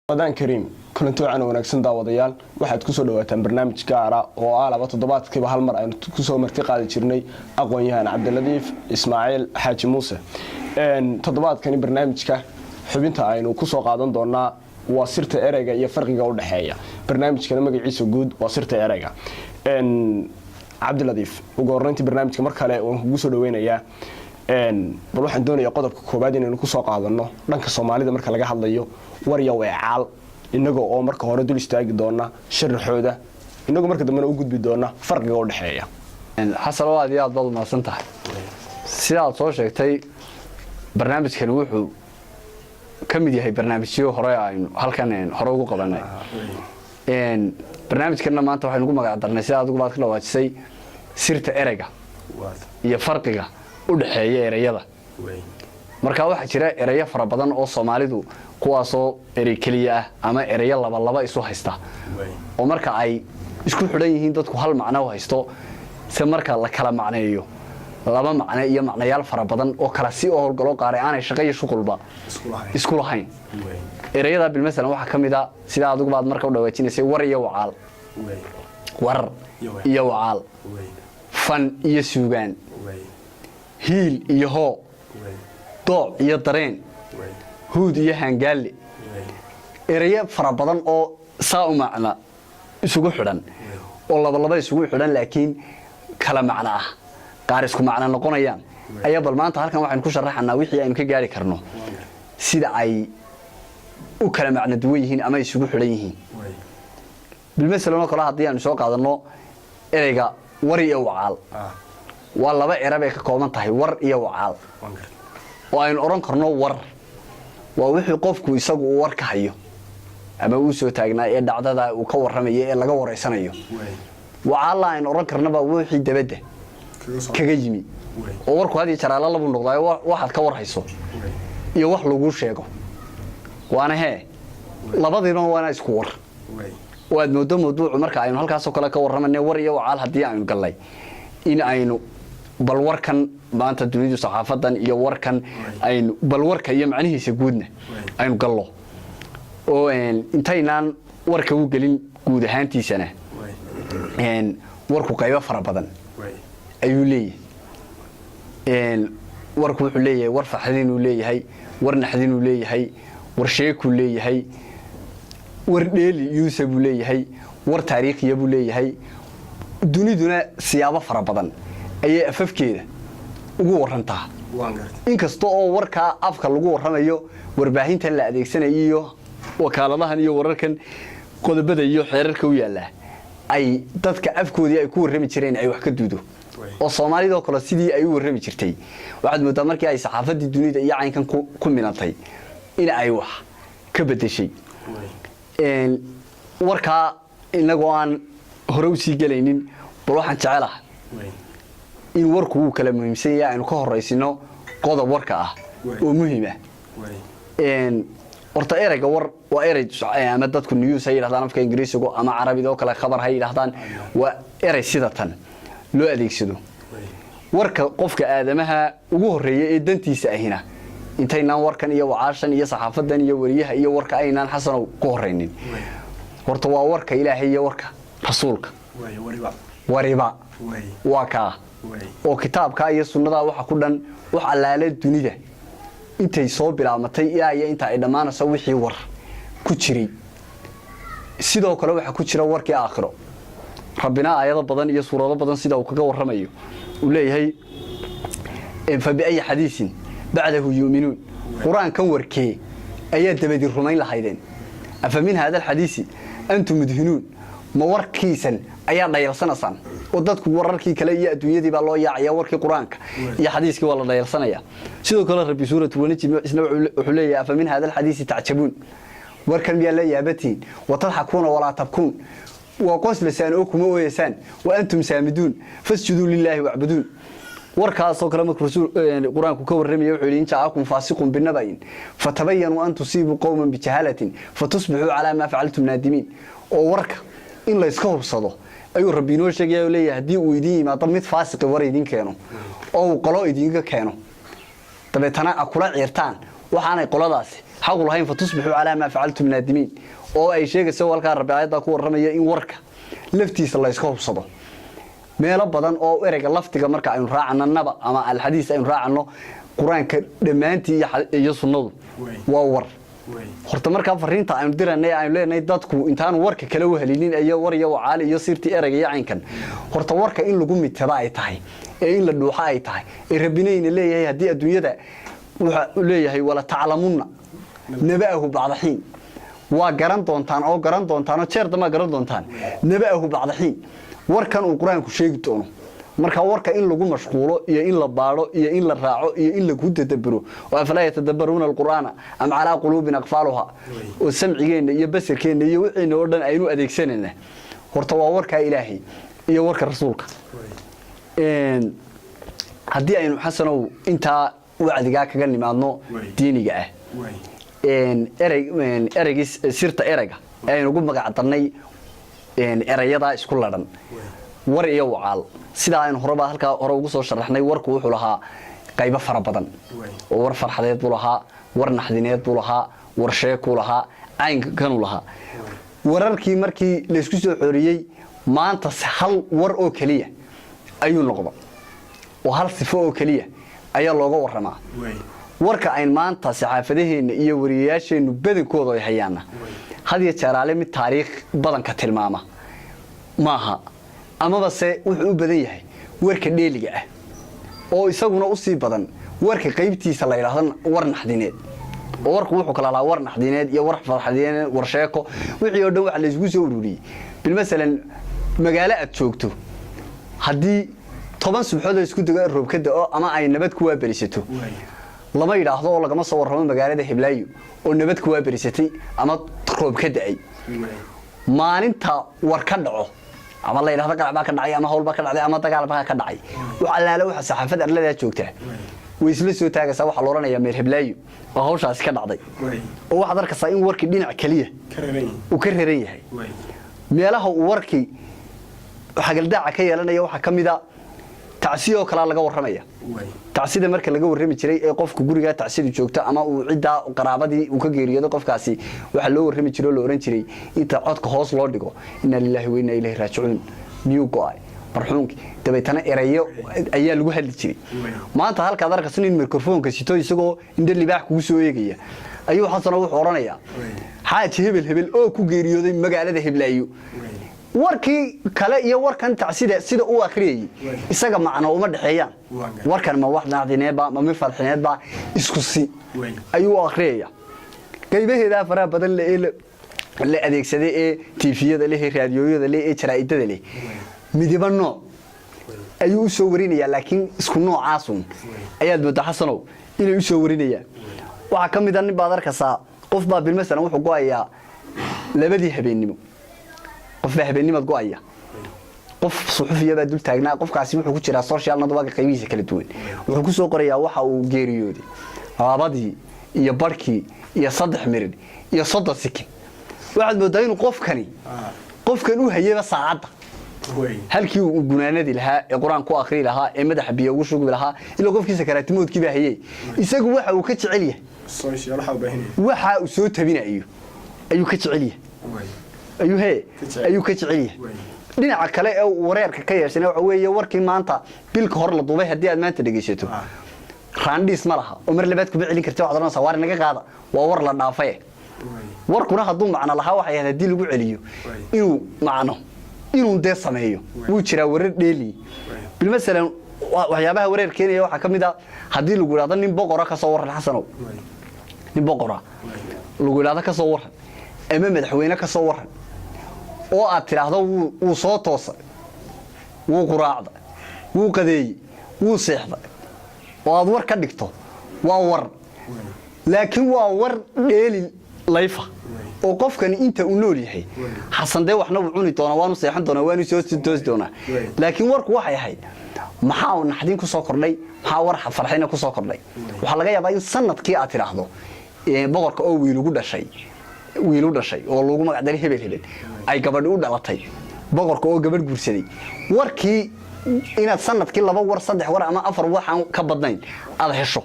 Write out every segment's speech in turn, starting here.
Ramadaan kariim, kulanti wacan oo wanaagsan daawadayaal. Waxaad kusoo dhawaataan barnaamij gaara oo laba toddobaadkiiba hal mar aynu kusoo marti qaadi jirnay aqoon-yahan Cabdiladiif Ismaaciil Xaaji Muuse. Toddobaadkani barnaamijka xubinta aynu kusoo qaadan doonaa waa sirta ereyga iyo farqiga udhexeeya. Barnaamijkana magaciisa guud waa Sirta Ereyga. Cabdiladiif, ugu horreyntii barnaamijka mar kale waan kugu soo dhaweynayaa. Bal waxaan doonayaa qodobka koowaad inaynu kusoo qaadano dhanka Soomaalida marka laga hadlayo war iyo weecaal, inaga oo marka hore dul istaagi doona sharaxooda, inagoo marka dambena u gudbi doona farqiga udhexeeya. Xasan, oo aad iyo aad baad umahadsan tahay. Sidaad soo sheegtay, barnaamijkani wuxuu ka mid yahay barnaamijyo hore aynu halkan hore ugu qabanay. Barnaamijkanna maanta waxaynu ugu magac darnay, sida adigu baad ka dhawaajisay, Sirta Ereyga iyo farqiga u dhexeeya ereyada. Marka waxaa jira ereyo fara badan oo Soomaalidu, kuwaasoo erey keliya ah ama ereyo labalaba isu haysta, oo marka ay isku xidhan yihiin dadku hal macno u haysto, se marka la kala macneeyo laba macne iyo macnayaal fara badan oo kala si oo howlgaloo qaaray aanay shaqo iyo shuqulba isku lahayn. Ereyada bilmasalan waxaa ka mid a, sida adigu baad marka u dhawaajinaysay, war iyo wacaal, war iyo wacaal, fan iyo suugaan, hiil iyo hoo, dooc iyo dareen, huud iyo haangaalle. Ereyo fara badan oo saa u macna isugu xidhan oo labalaba isugu xidhan laakiin kala macno ah, qaar isku macno noqonayaan, ayaa bal maanta halkan waxaynu ku sharaxanaa wixii aynu ka gaari karno sida ay u kala macno duwan yihiin ama isugu xidhan yihiin. Bilmasalan oo kale, haddii aynu soo qaadanno ereyga war iyo wacaal, waa laba ere bay ka kooban tahay, war iyo wacaal, oo aynu odhan karno war waa wixii qofku isagu uu war ka hayo ama uu soo taagnaa ee dhacdada uu ka warramayo ee laga wareysanayo. Wacaalla aynu odhan karnaba wixii dabadda kaga yimi, oo warku had iyo jaraalo labuu noqdaayo: waxaad ka warhayso iyo wax laguu sheego. Waana hee labadiiba waana isku war oo aad moodo mawduucu marka aynu halkaasoo kale ka warramayna war iyo wacaal, haddii aynu gallay in aynu bal warkan maanta dunidu saxaafadan iyo warkan aynu bal warka iyo macnihiisa guudna aynu gallo, oo intaynaan warka u gelin guud ahaantiisana, warku qaybo fara badan ayuu leeyahay. Warku wuxuu leeyahay war farxadinuu leeyahay, war naxdinuu leeyahay, war sheekuu leeyahay, war dheeli yuusa buu leeyahay, war taariikhiya buu leeyahay. Duniduna siyaabo fara badan ayay afafkeeda ugu warantaa, inkasta oo warkaa afka lagu warramayo, warbaahintan la adeegsanayo iyo wakaaladahan iyo wararkan qodobada iyo xeerarka u yaallaa ay dadka afkoodii ay ku warrami jireen ay wax ka duudo. Oo Soomaalidoo kale sidii ay u warrami jirtay waxaad moodaa markii ay saxaafadii dunida iyo caynkan ku minantay in ay wax ka bedeshay. Warkaa inagoo aan hore usii gelaynin, bal waxaan jecelaha in warku wuu kala muhiimsan yahay aynu ka horaysino qodob warka ah oo muhiim ah. Horta ereyga war waa erey ama dadku news ha yidhahdaan afka Ingiriisigu, ama Carabida oo kale khabar ha yidhahdaan, waa erey sida tan loo adeegsado. Warka qofka aadamaha ugu horeeya ee dantiisa ahina, intaynaan warkan iyo wacaashan iyo saxaafadan iyo wariyaha iyo warka aynaan, Xasanow, ku horeynin, horta waa warka Ilaahay iyo warka Rasuulka. Wariba waa kaa oo kitaabka iyo sunnadaa waxa ku dhan wax allaale dunida intay soo bilaabmatay ilaa iyo inta ay dhammaanayso wixii war ku jiray. Sidoo kale waxaa ku jira warkii aakhiro. Rabbina aayado badan iyo suurado badan sida uu kaga warramayo uu leeyahay: فبأي حديث بعده يؤمنون. Qur-aankan warkee ayaa dabadi rumayn lahaydeen? أفمن هذا الحديث أنتم مدهنون. Ma warkiisan ayaa dhayalsanaysaan? Oo dadku wararkii kale iyo adduunyadii baa loo yaacaya, warkii Qur-aanka iyo xadiiskii waa la dhayalsanaya. Sidoo kale Rabbi suuratu Wanajm isna wuxuu leeyahay: أفمن هذا الحديث تعجبون. Warkan miyaa la yaabatiin? وتضحكون ولا تبكون. Waa qoslasaan oo kuma ooyeysaan. وأنتم سامدون فاسجدوا لله واعبدوا. Warkaasoo kale markuu rasuul Qur-aanku ka warramaya wuxuu yidhi: إن جاءكم فاسق بنبإ فتبينوا أن تصيبوا قوما بجهالة فتصبحوا على ما فعلتم نادمين. Oo warka in la iska hubsado ayuu Rabbi inoo sheegaya oo leeyahay: haddii uu idin yimaado mid faasiqi, war idin keeno oo uu qolo idinka keeno, dabeetana a kula ciirtaan waxaanay qoladaasi Xaqu lahayn فتصبحوا على ما فعلتم نادمين, oo ay sheegayso halkaa Rabbi aayadda ku warramaya in warka laftiisa la iska hubsado. Meelo badan oo ereyga laftiga marka aynu raacano naba ama alxadiis aynu raacano, Qur-aanka dhammaantii iyo sunnadu waa war. Horta markaa fariinta aynu diranay, aynu leenahay dadku intaanu warka kale u helinin iyo war iyo wacaali iyo sirtii ereyga iyo caynkan, horta warka in lagu mitada ay tahay ee in la dhuuxa ay tahay, ee Rabbinayna leeyahay haddii adduunyada waxa uu leeyahay ولتعلمن نبأه بعد حين, waa garan doontaan oo garan doontaan oo jeer dambaa garan doontaan, نبأه بعد حين, warkan uu Qur-aanku sheegi doono. Marka warka in lagu mashquulo iyo in la baadho iyo in la raaco iyo in lagu tadaburo oo أفلا يتدبرون القرآن أم على قلوب أقفالها, oo samcigeenna iyo basarkeenna iyo wixiina oo dhan aynu adeegsanayna, horta waa warka Ilaahay iyo warka Rasuulka. Haddii aynu, Xasanow, intaa wacdigaa kaga nimaadno diiniga ah, erey ereygii sirta ereyga ee aynu ugu magac darnay erayadaa isku ladhan, war iyo wacaal, sidaa aynu horeba halkaa hore ugu soo sharaxnay, warku wuxuu lahaa qaybo fara badan oo war farxadeed buu lahaa, war naxdineed buu lahaa, war sheekuu lahaa, caynkanuu lahaa. Wararkii markii laysku soo xoriyey, maanta hal war oo keliya ayuu noqda oo hal sifo oo keliya ayaa looga waramaa. Warka ayn maanta saxaafadaheenna iyo wariyayaasheennu badankooda ay hayaana had iyo jeeraale mid taariikh badanka tilmaama maaha, amaba se wuxuu u badan yahay warka dheeliga ah oo isaguna usii badan warka qaybtiisa la yidhaahdo war naxdineed. Oo warku wuxuu kala lahaa war naxdineed iyo war farxadineed, war sheeko, wixii oo dhan waxa la isugu soo ururiyey. Bilmasalan, magaalo aad joogto haddii 10 subxood oo isku dego roob ka da'o ama ay nabad ku waaberisato, lama yidhaahdo oo lagama soo warramo magaalada Heblaayo oo nabad ku waaberisatay ama roob ka da'ay. Maalinta war ka dhaco ama la yidhahdo qarac baa ka dhacay ama hawl baa ka dhacday ama dagaal baa ka dhacay, wax allaale waxa saxaafad arladaa joogtaa way isla soo taagaysaa. Waxaa la odhanayaa meel Heblaayo oo hawshaasi ka dhacday, oo waxaad arkaysaa in warkii dhinac keliya uu ka raran yahay. Meelaha uu warkii xagaldaaca ka yeelanaya waxaa ka mid a tacsiya oo kalaa laga warramaya. Tacsida marka laga warrami jiray ee qofku gurigaa tacsidu joogto ama uu ciddaa qaraabadii uu ka geeriyoodo qofkaasi, waxaa loo warrami jiray oo la ohan jiray inta codka hoos loo dhigo, إنا لله وإنا إليه راجعون, miyuu go'ay marxuumkii? Dabeetana erayo ayaa lagu hadli jiray. Maanta halkaad arkayso nin mikrofoonka sito isagoo indho libaax kugu soo eegaya ayuu, Xasano, wuxuu odhanayaa xaaji hebel hebel oo ku geeriyooday magaalada Heblaayo. Warkii kale iyo warkan tacsida sida uu akhriyayay isaga macno uma dhexeeyaan. Warkan ma wax naxdineedba ma mid farxineedba, isku si ayuu u akhriyaya. Qaybaheedaa faraha badan le ee la adeegsaday ee TV-yada leh, ee raadiyooyada leh, ee jaraa'idada leh, midiba nooc ayuu u soo warinayaa, laakiin isku noocaasun ayaad moodaa, Xasanow, inay u soo warinayaan. Waxaa ka mid a nin baad arkaysaa, qof baa bilmasalan wuxuu go'ayaa 2dii habeennimo, qof baa habeennimaad go'aya. Qof suxufiya baa dul taagnaa. Qofkaasi wuxuu ku jiraa social network qaybihiisa kala duwan. Wuxuu ku soo qorayaa waxa uu geeriyooday 2dii iyo barhkii iyo 3 mirid iyo 30 sikin. Waxaad moodaa inuu qofkani qofkan u hayayba saacadda halkii uu gunaanadi lahaa ee Qur-aan ku akhri lahaa ee madaxa biyo ugu shugi lahaa, ilaa qofkii sakaraatimoodkii baa hayay. Isagu waxa uu ka jecel yahay waxa uu soo tabinayo ayuu ka jecel yahay, ayuu he ayuu ka jecel yahay. Dhinaca kale ee uu wareerka ka yeeshana waxa weeye warkii maanta bilka hor la duubay haddii aad maanta dhegaysato, raandhiis ma laha oo mar labaad kuma celin karta. Waxaad oranaysaa, waar inaga qaada, waa war la dhaafaye. Warkuna hadduu macno lahaa, waxay ahayd haddii lagu celiyo inuu macno inuu dee sameeyo. Wuu jiraa warar dheeli. Bilmasalan, waxyaabaha wareer keenaya waxaa ka mid a haddii lagu idhahdo nin boqora ka soo warran, Xasanow, nin boqora lagu idhahdo ka soo warran ama madaxweyne ka soo warran, oo aad tidhaahdo wuu soo toosay, wuu quraacday, wuu qadeeyey, wuu seexday, oo aad war ka dhigto, waa war, laakiin waa war dheeli layfa oo qofkani inta uu nool yahay, Xasan, dee waxna wuu cuni doonaa, waanu seexan doonaa, waanu soo toosi doonaa. Laakiin warku waxay ahayd maxaa uu naxdin ku soo kordhay, maxaa war farxina ku soo kordhay? Waxaa laga yaabaa in sanadkii aad tidhaahdo boqorka oo wiil ugu dhashay, wiil u dhashay oo lagu magac daray hebel hebel, ay gabadhi u dhalatay, boqorka oo gabadh guursaday, warkii inaad sanadkii laba war, saddex war ama afar waxaan ka badnayn aad hesho.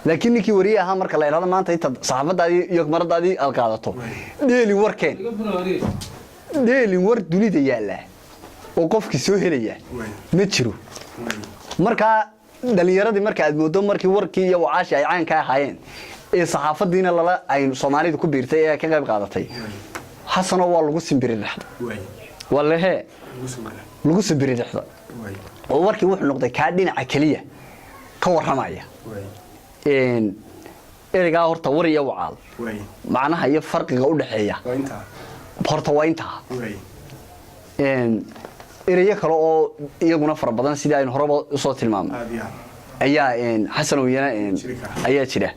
Laakiin ninkii wariye ahaa, marka la idhahdo maanta intaad saxaafadaadii iyo maradaadii aad qaadato, dheelin warkeen, dheelin war dunida yaalla oo qofkii soo helaya ma jiro. Markaa dhalinyaradii marka aad moodo markii warkii iyo wacaashi ay caanka ahaayeen ee saxaafadiina lala ay Soomaalida ku biirtay ee ka qayb qaadatay, Xasanoo, waa lagu simbiridhexda, waa lehee lagu simbiridhexda oo warkii wuxuu noqday kaa dhinaca keliya ka warramaya. Ereygaa horta war iyo wacaal, macnaha iyo farqiga u dhexeeya horta waa intaa. Ereyo kale oo iyaguna fara badan, sidii aynu horeba usoo tilmaamnay, ayaa, Xasanow, iyana ayaa jira.